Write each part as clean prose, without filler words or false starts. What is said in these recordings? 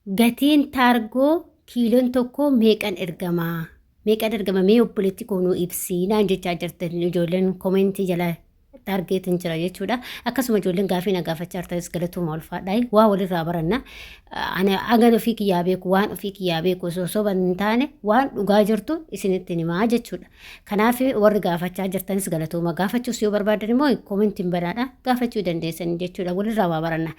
Gatiin taargoo kiiloon tokko meeqan ergamaa? Meeqan ergama mee obboleetti koo nuu ibsi naan jechaa jirtan ijoolleen komentii jala taargeetiin jira jechuudha. Akkasuma ijoolleen gaafii na gaafachaa jirtanis galatooma ulfaadhaa. Waa walirraa baranna. Ani hagan ofii kiyyaa beeku waan ofii kiyyaa beeku osoo soba hin taane waan dhugaa jirtu isinitti himaa jechuudha. Kanaaf warri gaafachaa jirtanis galatooma. Gaafachuus yoo barbaadan immoo komentiin banaadha gaafachuu dandeessan jechuudha. Walirraa waa baranna.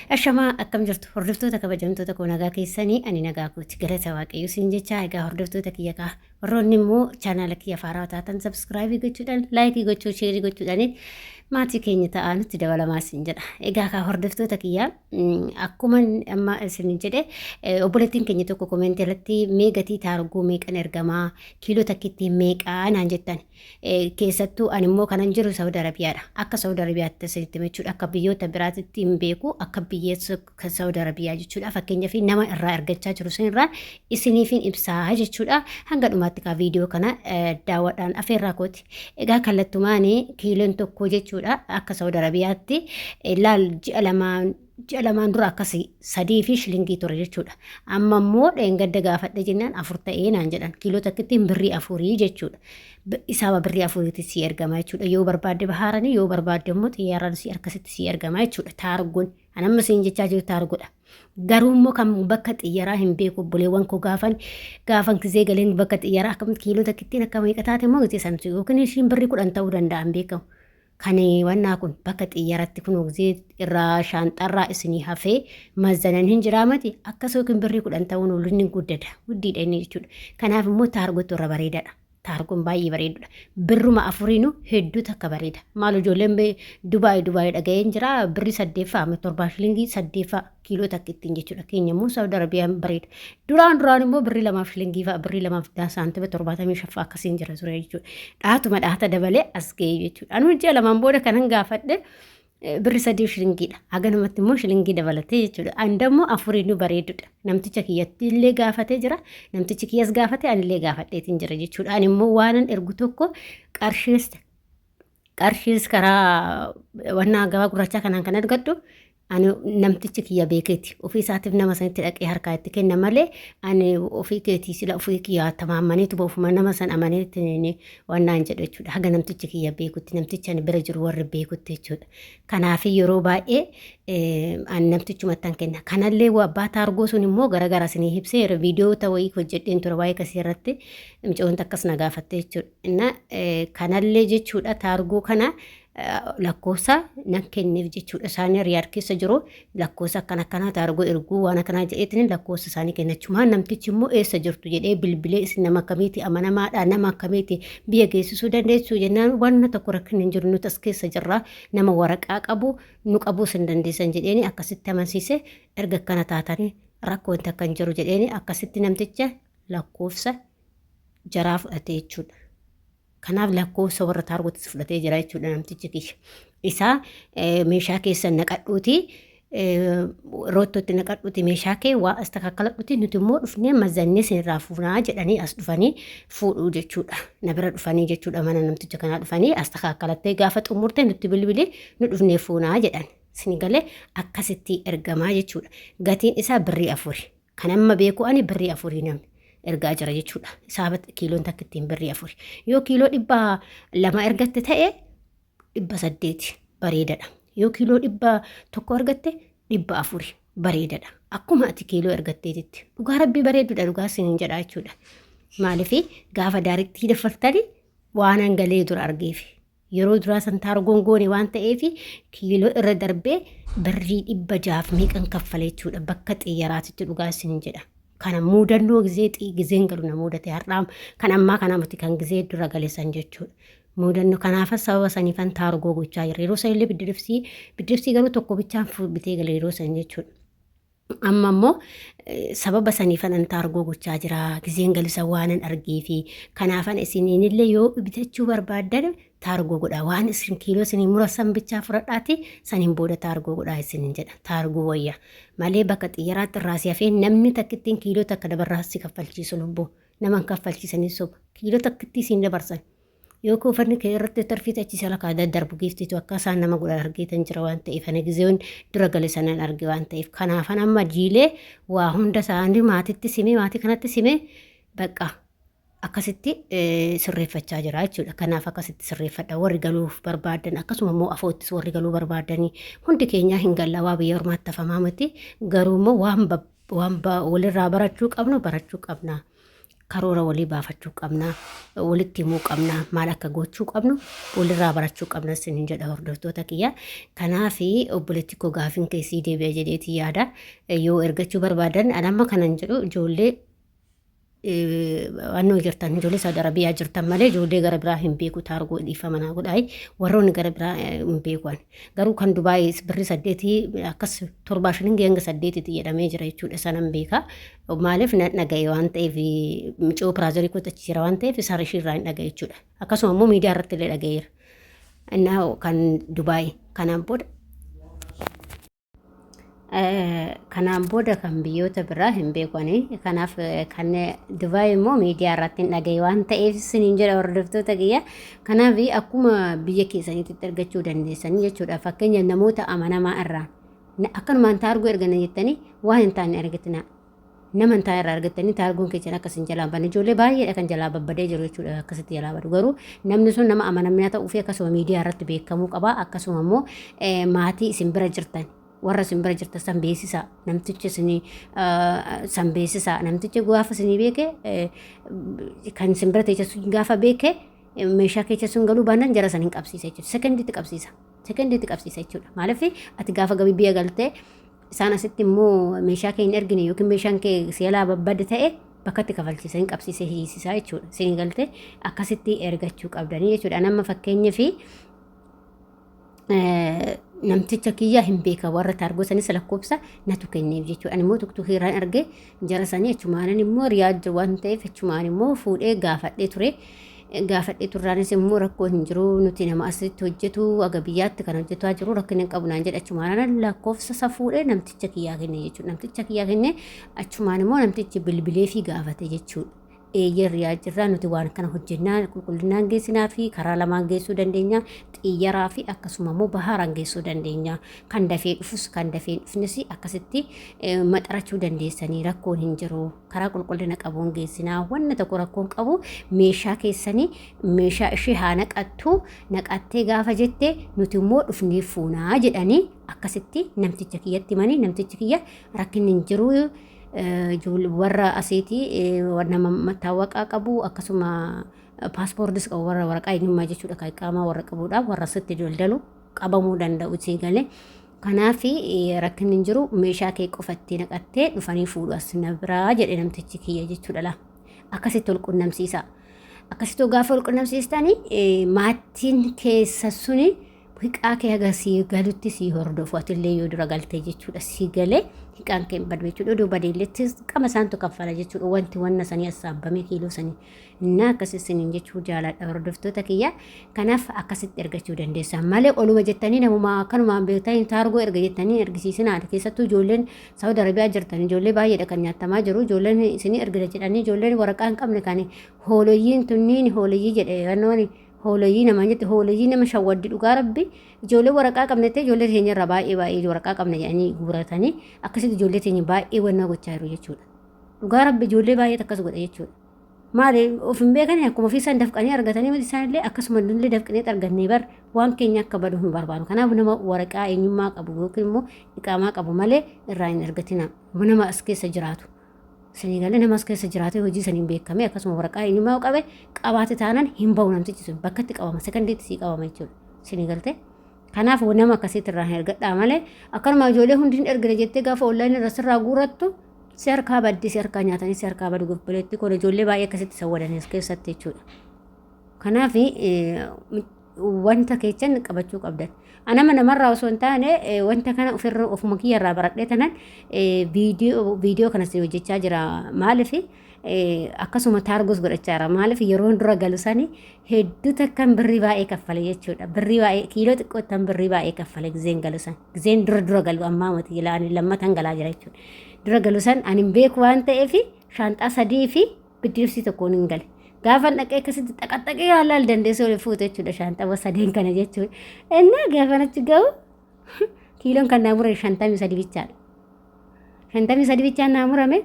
Ashamaa akkam jirtu hordoftoota kabajamtoota koo nagaa keessanii ani nagaa kooti galata waaqayyo siin jechaa egaa hordoftoota kiyya kaa warroonni immoo chaanaala kiyya faaraa taatan sabskraayibii gochuudhaan laayikii gochuu sheerii gochuudhaan maatii keenya ta'aa nutti dabalamaa siin jedha. Egaa kaa hordoftoota kiyya akkuma amma isin jedhe obboleettiin keenya tokko komentii irratti mee gatii taarguu meeqan ergamaa kiiloo takkitti meeqaa naan jettan. Keessattuu ani immoo kanan jiru Saudi Arabiyaadha. Akka Saudi Arabiyaatti isinitti jechuudha. Akka biyyoota biraatitti hin beeku. Akka biyya Saudi Arabiyaa jechuudha. Fakkeenyaaf nama irraa argachaa jiru sanirraa isiniifin ibsaa jechuudha. Hanga dhumaatti kaa viidiyoo kana daawwadhaan afeerraa kooti. Egaa kallattumaan kiiloon tokko jechuudha akka Saudi Arabiyaatti laal ji'a lamaan ji'a lamaan dura akkasii sadii fi shilingii ture jechuudha. Amma immoo dheengadda gaafadhe jennaan afur ta'ee naan jedhan. Kiiloo takkittiin birrii afurii jechuudha. Isaaba birrii afuriitti sii ergama jechuudha. Yoo barbaadde bahaaranii yoo barbaadde immoo xiyyaaraan sii akkasitti sii ergama jechuudha. Taargoon. An amma siin jechaa jiru taargodha. Garuu immoo kan bakka xiyyaraa hin beeku obboleewwan koo gaafan gaafan gizee galeen bakka xiyyaraa akkamitti kiiloo takkittiin akka meeqa taate immoo gizee san yookiin ishiin birrii 10 ta'uu danda'an beekamu. Kan wannaa kun bakka xiyyaratti kun gizee irraa shaanxarraa isinii hafee mazzanan hin jiraa mati akkas yookiin birrii 10 ta'uun oolu inni guddata guddiidha inni jechuudha. Kanaaf immoo taargotu irra bareedaadha. Taargoon baay'ee bareedudha. Birruma afuriinuu hedduu takka bareeda. Maal ijoolleen Dubaay Dubaay dhaga'een jira birrii saddeeffaa amma torbaa shilingii saddeeffaa kiiloo takka ittiin jechuudha. Keenya immoo Saudi Arabiyaan bareeda. Duraan duraan immoo birrii lamaaf shilingii fa'a birrii lamaaf saantima 75 fa'a akkasiin jira ture jechuudha. Dhaatuma dhaata dabalee as ga'e jechuudha. Anuu ji'a lamaan booda kanan gaafadhe birri sadii shilingiidha. Haganumatti immoo shilingii dabalatee jechuudha. An dammoo afuriinuu bareedudha. Namticha kiyyatti illee gaafatee jira. Namtichi kiyyas gaafate anillee gaafadheetiin jira jechuudha. Ani immoo waanan ergu tokko qarshiis qarshiis karaa wannaa gabaa gurraachaa kanaan kan argadhu ani namtichi kiyya beekeeti. Ofii isaatiif nama sanitti dhaqee harkaa itti kenna malee ani ofii keetii sila ofii kiyyaa tamaammaneetuma ofuma nama san amaneetti wannaan jedhu jechuudha. Haga namtichi kiyya beekutti namtichi ani bira jiru warri beekutti jechuudha. Kanaaf yeroo baay'ee ani namtichumattan kenna. Kanallee abbaa taargoo sun immoo garagara isinii ibsee yeroo viidiyoo wayii hojjedheen ture waa'ee kasii irratti mucoon takkas na gaafatte jechuudha. Inna kanallee jechuudha taargoo kana lakkoofsa nan kenneef jechuudha. Isaan Riyaad keessa jiru lakkoofsa akkana akkanaa taargoo erguu waan akkanaa jedheetiin lakkoofsa isaanii kennachumaan namtichi immoo eessa jirtu jedhee bilbilee isin nama akkamiiti amanamaadha nama akkamiiti biyya geessisuu dandeessu jennaan wanna tokko rakkinni hin jiru nuti as keessa jirra nama waraqaa qabu nu qabuus hin dandeessan jedheeni akkasitti amansiise erga akkana taatanii rakkoon takka hin jiru jedheeni akkasitti namticha lakkoofsa jaraa fudhate jechuudha. Kanaaf lakkoofsa warra taargotis fudhatee jira jechuudha namtichi kiyya. Isaa meeshaa keessa naqadhuuti roottootti naqadhuuti meeshaa kee waa as takakkaladhuuti nuti immoo dhufnee mazzannee isinirraa fuunaa jedhanii as dhufanii fuudhuu jechuudha. Na bira dhufanii jechuudha mana namticha kanaa dhufanii as takakkalattee gaafa xumurte nutti bilbili nu dhufnee fuunaa jedhan. Isin galee akkasitti ergamaa jechuudha. Gatiin isaa birrii afuri. Kan amma beeku ani birrii afurii namni ergaa jira jechuudha. Isaaba kiiloon takka ittiin birrii afuri. Yoo kiiloo 200 ergatte ta'e 800 bareedadha. Yoo kiiloo 100 ergatte 400 bareedadha. Akkuma ati kiiloo ergatteetitti. Dhugaa rabbii bareedudha dhugaa isiniin jedha jechuudha. Maaliif gaafa daariktii daffaltanii waan hangalee dura argeefi. Yeroo duraa san taargoon goone waan ta'eef kiiloo irra darbee birrii 600f meeqan kaffale jechuudha bakka xiyyaraatitti dhugaa isin jedha. Kana muudannoo gizee gizeen galu na muudate har'aa kan ammaa kana miti kan gizee dura gale san jechuudha. Muudannoo kanaafas sababa saniifan taargoo gochaa jira. Yeroo san illee biddiribsii biddiribsii garuu tokko bichaan bitee gale yeroo san jechuudha. Amma immoo sababa saniifan an taargoo gochaa jira. Gizeen galisa waanan argeefi. Kanaafan isiniinillee yoo bitachuu barbaaddan taargoo godhaa. Waan isin kiiloo isinii murasan bichaa fudhadhaati saniin booda taargoo godhaa isinin jedha. Taargoo wayya. Malee bakka xiyyaraatti irraa si hafee namni takkittiin kiiloo takka dabarraa si kaffalchiisu lubbuu. Nama hin kaffalchiisanii soba. Kiiloo takkittii siin dabarsan. Yookiin uffanni kee irratti tarfiiti achi sala kaa daddarbu giiftiitu akka isaan nama godhan argeetan jira waan ta'eef ani gizeewwan dura gale sanan arge waan ta'eef kanaafan amma jiilee waa hunda isaanii maatitti simee maatii kanatti simee bakka akkasitti sirreeffachaa jira jechuudha. Kanaaf akkasitti sirreeffadha warri galuuf barbaadan akkasuma immoo afoottis warri galuu barbaadanii hundi keenyaa hin galla waa biyya ormaatti hafamaa miti garuu immoo waan waan walirraa barachuu qabnu barachuu qabna. Karoora walii baafachuu qabna. Walitti himuu qabna. Maal akka gochuu qabnu walirraa barachuu qabna isiniin jedha hordoftoota kiyya. Kanaaf obboleetti koo gaafiin keessii deebi'a jedheeti yaada. Yoo ergachuu barbaadan an amma kanan jedhu ijoollee Annoo jirtan ijoollee Saudi Arabiyaa jirtan malee ijoollee gara biraa hin beeku taargoo dhiifama naa godhaayi warroonni gara biraa hin beeku ani. Garuu kan Dubaay birri saddeetii akkas torbaa shaniin hanga saddeetitti jedhamee jira jechuudha sanan beeka. Maaliif nan dhaga'e waan ta'eef micoo piraazarii kootti achi jira waan ta'eef isaan ishii irraa hin dhaga'e jechuudha. Akkasuma immoo miidiyaa irratti illee dhaga'eera. Innaa kan Dubaay kanaan booda Kanaan booda kan biyyoota biraa hin beeku ani. Kanaaf kan Dubaay immoo miidiyaa irratti hin dhagaye waan ta'eef isiniin jedha hordoftoota kiyya. Kanaaf akkuma biyya keessaniitti argachuu dandeessanii jechuudha. Fakkeenya namoota amanamaa irraa akkanumaan taargoo ergana jettanii waan hin taane argatina. Nama hin taane irraa argattanii taargoon keessan akka isin jalaa hin banne ijoollee baay'eedha kan jalaa babbadee jiru jechuudha akkasitti jalaa badu garuu namni sun nama amanamnaa ta'uu fi akkasuma miidiyaa irratti beekamuu qaba akkasuma immoo maatii isin bira jirtan warra isin bira jirtan san beeksisaa namtichi isin san beeksisaa namtichi gaafa isinii beeke kan isin bira teessa sun gaafa beeke meeshaa keessa sun galuu baannaan jara san hin qabsiisa jechuudha sekondiitti qabsiisa sekondiitti qabsiisa jechuudha maaliif ati gaafa gabii biyya galtee Isaan asitti immoo meeshaa kee hin ergine yookiin meeshaan kee si jalaa babbade ta'e bakkatti kafalchiisa hin qabsiise hiisisaa jechuudha. Isin galte akkasitti ergachuu qabdanii jechuudha. Nama fakkeenyaa fi namticha kiyya hin beeka warra taargoo sanis lakkoofsa natu kenneef jechuudha. Ani immoo tuktukii irraan arge jara sanii achumaanan immoo riyaad jiru waan ta'eef achumaan immoo fuudhee gaafadhee ture. Gaafadhee turraanis immoo rakkoo hin jiru nuti nama asitti hojjetu aga biyyaatti kan hojjetaa jiru rakkina hin qabu naan jedhe achumaan lakkoofsa isa fuudhee namticha kiyyaa kenne jechuudha. Namticha kiyyaa kenne achumaan immoo namtichi bilbilee fi gaafate jechuudha. Eeyyee riyaa jirraa nuti waan kana hojjennaa qulqullinaan geessinaa fi karaa lamaan geessuu dandeenya xiyyaraa fi akkasuma immoo bahaaraan geessuu dandeenya kan dafee dhufus kan dafee hin dhufnes akkasitti maxarachuu dandeessanii rakkoon hin jiru. Karaa qulqullina qabuun geessinaa wanna tokko rakkoon qabu meeshaa keessanii meeshaa ishee haa naqattu naqattee gaafa jette nuti immoo dhufnee fuunaa jedhanii akkasitti namticha kiyyatti himanii namtichi kiyya rakkinni hin jiru warra asiitii nama mattaawaqaa qabu akkasuma paaspoortis qabu warra waraqaa eenyummaa jechuudha kan qaamaa warra qabuudha warra asitti daldalu qabamuu danda'u sii galee Kanaaf rakkinni hin jiru meeshaa kee qofa itti naqattee dhufanii fuudhu as na biraa jedhe namtichi kiyya jechuudha laa. Akkasitti wal qunnamsiisaa. Akkasitti gaafa wal qunnamsiistanii maatiin keessa suni hiqaa kee haga sii galutti sii hordofu atillee yoo dura galtee jechuudha sii galee hiqaan kee hin badu jechuudha oduu badeellee qama isaantu kaffala jechuudha wanti wanna sanii assaabbamee kiiloo sanii Innaa akkas isiniin jechuu jaaladha hordoftoota kiyya. Kanaaf akkasitti ergachuu dandeessan malee oluma jettanii namuma akkanumaan beektanii taargoo erga jettanii ergisiisinaa. Keessattuu ijoolleen Saawud Arabiyaa jirtan ijoollee baay'eedha kan nyaatamaa jiru. Ijoolleen isinii ergina jedhanii ijoolleen waraqaa hin qabne kan hooleyyiin tunniin hooleyyii jedhe wannooni hooleyyiin namaan jette hooleyyii nama shawwaddi dhugaa rabbi ijoollee waraqaa qabne ta'e ijoollee teenya irraa baay'ee baay'ee waraqaa qabne jedhanii guuratanii akkasitti ijoollee teenya baay'ee wannaa gochaa jiru jechuudha. Dhugaa rabbi ijoollee baay'eetu akkas godha jechuudha. Maali of hin beekani akkuma ofii isaan dafqanii argatanii miti isaan illee akkasuma nullee dafqinee argannee bar waan keenya akka badu hin barbaadu. Kanaaf nama waraqaa eenyummaa qabu yookiin immoo iqaamaa qabu malee irraa hin argatina. Nama as keessa jiraatu. Isinii galee nama as keessa jiraatee hojii saniin beekamee akkasuma waraqaa eenyummaa yoo qabe qabaate taanaan hin bahu namtichi sun bakkatti qabama sekondiitti sii qabama jechuudha. Isinii galtee. Kanaaf nama akkasiitti irraa hin ergadhaa malee akkanuma ijoollee hundi hin ergina jettee gaafa onlaayinii irra sirraa guurrattu si harkaa baddi si harkaa nyaatanii si harkaa badu gobboleetti kun ijoollee baay'ee akkasitti sawwadanii as keessatti jechuudha. Kanaaf wanta keechan qabachuu qabdan. Anama namarraa osoo hin taane wanta kana ofirra ofuma kiyyarraa baradhee tanan viidiyoo kanas hojjechaa jira. Maaliif akkasuma taargos godhachaa jira. Maaliif yeroon dura galu sani hedduu takkan birrii baay'ee kaffale jechuudha. Birrii baay'ee kiiloo xiqqoottan birrii baay'ee kaffale gizeen galu san. Gizeen dura dura galu ammaa miti ani lammatan galaa jira jechuudha. Dura galu san ani hin beeku waan ta'eef shaanxaa sadii fi biddiibsii tokkoon hin gale. Gaafan dhaqee akkasitti xaqaxaqee haala dandeessee ol fuute jechuudha shaanxawwa sadeen kana jechuudha. Innaa gaafan achi ga'u kiiloon kan naa murame 53 bichaadha. 53 bichaan naa murame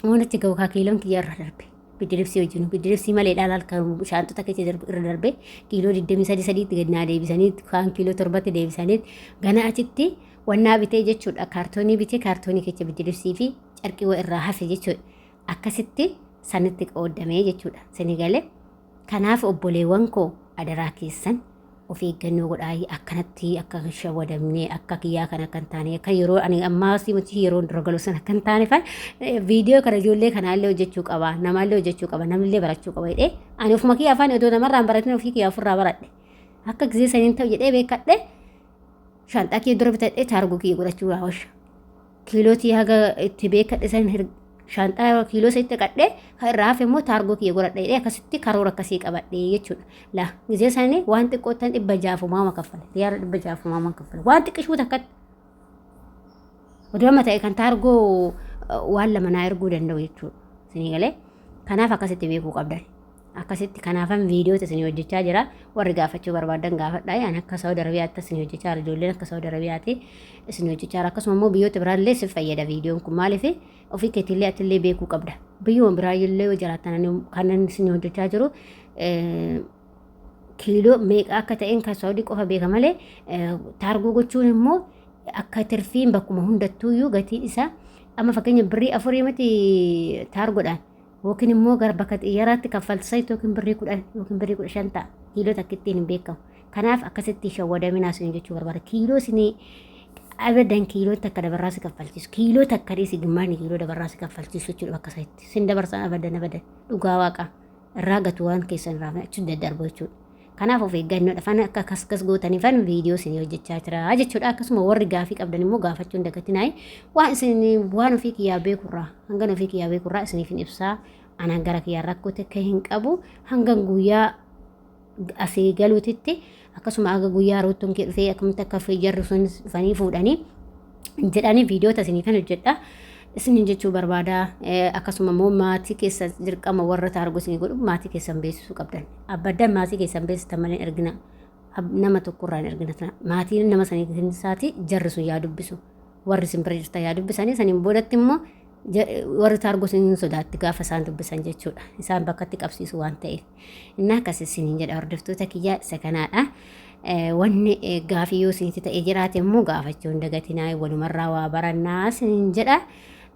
waan achi ga'u kaa kiiloon kiyya irra darbe. Biddilibsii wajjin biddilibsii malee dhaalaal kan shaanxota keessa darbu irra darbe kiiloo 23 sadiitti gad naa deebisanii kaan kiiloo torbatti deebisanii gana achitti wannaa bitee jechuudha kaartoonii bitee kaartoonii keessa biddilibsii fi carqii wa irraa hafe jechuudha. Akkasitti sanitti qooddamee jechuudha. Sini galee kanaaf obboleewwan koo adaraa keessan of eeggannoo godhaa akkanatti akka hin shawwadamne akka kiyyaa kana akka hin taane akka yeroo ani ammaa simatti yeroo dura galu sana akka hin taane faan viidiyoo kana ijoollee kanaallee hojjechuu qaba namaallee hojjechuu qaba namnillee barachuu qaba jedhee ani ofuma kiyya afaan otoo namarraa hin baratin ofii kiyya ofirraa baradhe akka gisee saniin ta'u jedhee beekadhe shaanxaa kiyya dura bitadhee taargoo kiyya godhachuu raawwasha. Kiilootii haga itti beekadhe san shaanxaa kiiloo sadiitti qadhee kan irraa hafe immoo taargoo kiyya godhadha jedhee akkasitti karoora akkasii qabadhe jechuudha. Laa gisee sanii waan xiqqoottan dhibba jaafumaama kaffale riyaala dhibba jaafumaama kaffale waan xiqqishuu takkatti. Oduu amma ta'e kan taargoo waan lama naa erguu danda'u jechuudha. Isinii galee kanaaf akkasitti beekuu qabdan. Akkasitti kanaafan viidiyoota isinii hojjechaa jira. Warri gaafachuu barbaadan gaafadhaa. Ani akka Saawud Arabiyaatti isinii hojjechaa jira. Ijoolleen akka Saawud Arabiyaatti isinii hojjechaa jira. Akkasuma immoo biyyoota biraallee si fayyada viidiyoon kun maaliif ofii keetiillee atillee beekuu qabda. Biyyuma biraallee yoo jiraattan ani kanan isinii hojjechaa jiru kiiloo meeqa akka ta'een kan Saawudii qofa beeka malee taargoo gochuun immoo akka tirfiin bakkuma hundattuuyyuu gatiin isaa amma fakkeenya birrii afurii miti taargodhaan Yookiin immoo gara bakka xiyyaraatti kaffalti yookiin birrii 10 yookiin birrii 15 ta'a. Kiiloo takkittiin hin beekamu. Kanaaf akkasitti shawwadaminaa isin jechuu barbaada. Kiiloo isin abadan kiiloo takka dabarraa si kaffalchiisu. Kiiloo takka dhiisi gimmaanni kiiloo dabarraa si kaffalchiisu jechuudha bakka isaatti. Sin dabarsan abadan abadan dhugaa waaqa irraa gatu waan keessan irraa achi daddarbu jechuudha. Kanaaf of eeggannoodha. Fan akka akkas akkas gootaniifan viidiyoo isin hojjechaa jira jechuudha. Akkasuma warri gaafii qabdan immoo gaafachuu hin dagatinaayi. Waan isin waan ofii kiyyaa beekurraa hangan ofii kiyyaa beekurraa isiniif hin ibsaa. Anaan gara kiyyaa rakkoo takka hin qabu. Hangan guyyaa asii galuutitti akkasuma aga guyyaa roottoon kee dhufee akkamitti akka jarri sun dhufanii fuudhanii jedhanii viidiyoota isiniifan hojjedha. Isinin jechuu barbaada. Akkasuma immoo maatii keessan dirqama warra taargoo isinii godhu maatii keessan beeksisuu qabdan. Abbaddan maatii keessan beeksistan malee hin ergina. Nama tokkorraa hin ergina. Maatiin nama sanii keessaati jarri sun yaa dubbisu. Warri isin bira jirtan yaa dubbisanii saniin boodatti immoo warri taargoo isin sodaatti gaafa isaan dubbisan jechuudha. Isaan bakkatti qabsiisu waan ta'eef. Innaa akkas isiniin jedha hordoftoota kiyyaa isa kanaadha. Wanni gaafii yoo isinitti ta'e jiraate immoo gaafachuu hin dagatinaa walumarraa waa barannaa isiniin jedha.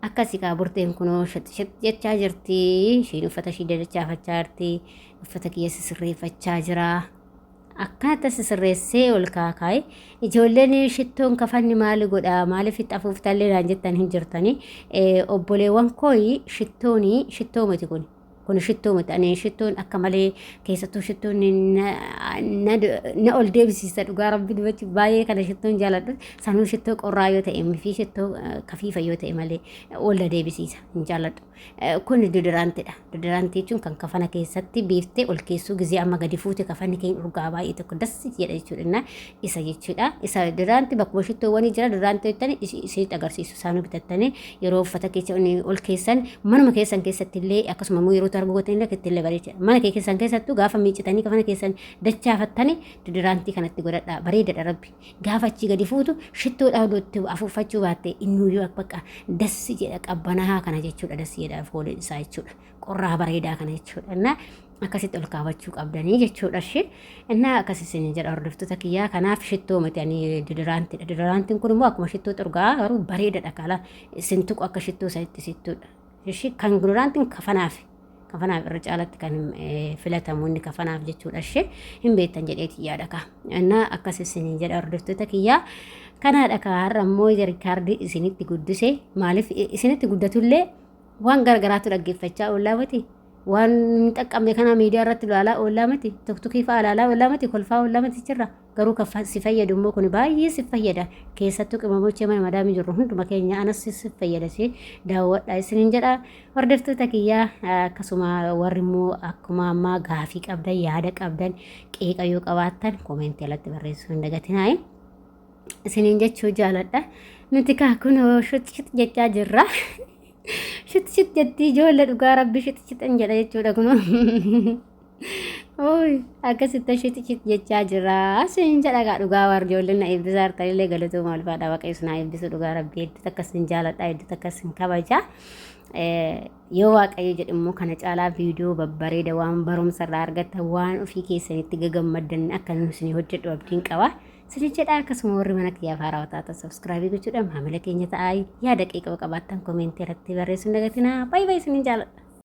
Akkasi kaa burteen kunoo shit shit jechaa jirti. Ishiin uffata ishii dadachaafachaa jirti. Uffata kiyya sisirreeffachaa jira. Akkanatti sisirreessee ol kaakaa'e. Ijoolleen shittoon kafanni maali godha maaliif itti afuuftallee naan jettan hin jirtani. Obboleewwan kooyi shittooni shittoo miti kun. Kun shittoo miti. Ani shittoon akka malee keessattuu shittoon na ol deebisiisa dhugaa rabbi dubbachuu baay'ee kana shittoon jaaladhu. Sanuu shittoo qorraa yoo ta'e fi shittoo kafiifa yoo ta'e malee ol na deebisiisa hin jaaladhu. Kun dodiraantidha. Dodiraantii jechuun kan kafana keessatti biiftee ol keessuu gizee amma gadi fuute kafanni keenya urgaa baay'ee tokko dassi jedha jechuudha. Isa jechuudha. Isa dodiraantii bakkuma shittoowwanii jira dodiraantii jettanii isinitti agarsiisu isaanuu bitattanii yeroo uffata keessa ol keessan manuma keessan keessatti illee akkasuma immoo yeroo targoo gootan illee itti illee bareecha. Mana kee keessan keessattuu gaafa miiccitanii kafana keessan dachaafattanii dodiraantii kanatti godhadhaa bareedadha rabbi. Gaafa achii gadi fuutu shittoodhaa odoo itti afuuffachuu baatte innuyyuu akka bakka dassi jedha qabbanahaa kana jechuudha dassi jedha fooliin isaa jechuudha. Qorraa bareedaa kana jechuudha. Innaa akkasitti ol kaawwachuu qabdanii jechuudha ishee. Innaa akkas isin jedha hordoftoota kiyyaa kanaaf shittoo miti ani dodiraantiidha. Dodiraantiin kun immoo akkuma shittoo xurgaa garuu bareedadha kaala isin tuqu akka shittoo sanitti sittuudha. Ishee kan dodiraantiin kafanaaf kafanaaf irra caalatti kan filatamu inni kafanaaf jechuudha ishee hin beektan jedheeti yaada kaa. Innaa akkas isin jedha hordoftoota kiyyaa kanaadha kaa har'a immoo riikaardii isinitti guddise maaliif isinitti guddatullee waan garagaraatu dhaggeeffachaa oollaa miti. Waan hin xaqqabne kana miidiyaa irratti ilaalaa oollaa miti. Tuktukii fa'aa ilaalaa oollaa miti. Kolfaa oollaa miti jirra. Garuu kan si fayyadu immoo kun baay'ee si fayyada. Keessattuu qimamochee mana madaamii jirru hunduma keenya anas si fayyada si daawwadha isiniin jedha. Hordoftoota kiyyaa akkasuma warri immoo akkuma ammaa gaafii qabdan yaada qabdan qeeqa yoo qabaattan koomentii alatti barreessuu hin dagatinaa. Isiniin jechuu jaaladha. Nuti kaa kunoo shut shut jechaa jirra. Shit shit jetti ijoollee dhugaa rabbi shit shit jedha jechuudha kunoo. Ooy akkasitti shit shit jechaa jira. Siin jedha gaa dhugaa warri ijoolleen na eebbisaa harkanillee galatooma ulfaadha waaqayyo isin haa eebbisu dhugaa rabbi hedduu takka isin jaaladha hedduu takka isin kabaja. Yoo waaqayyo jedhe immoo kana caalaa viidiyoo babbareeda waan barumsa irraa argattan waan ofii keessanitti gagammaddan akka nu isin hojjedhu abdiin qaba. Isin jedha akkasuma warri mana kiyyaaf haarawaa taatan subscribe gochuudhaan maamila keenya ta'aa yaada qeeqaba qabaattan comment irratti barreessuun dagatinaa. Baay'ee baay'ee isinin jaaladha.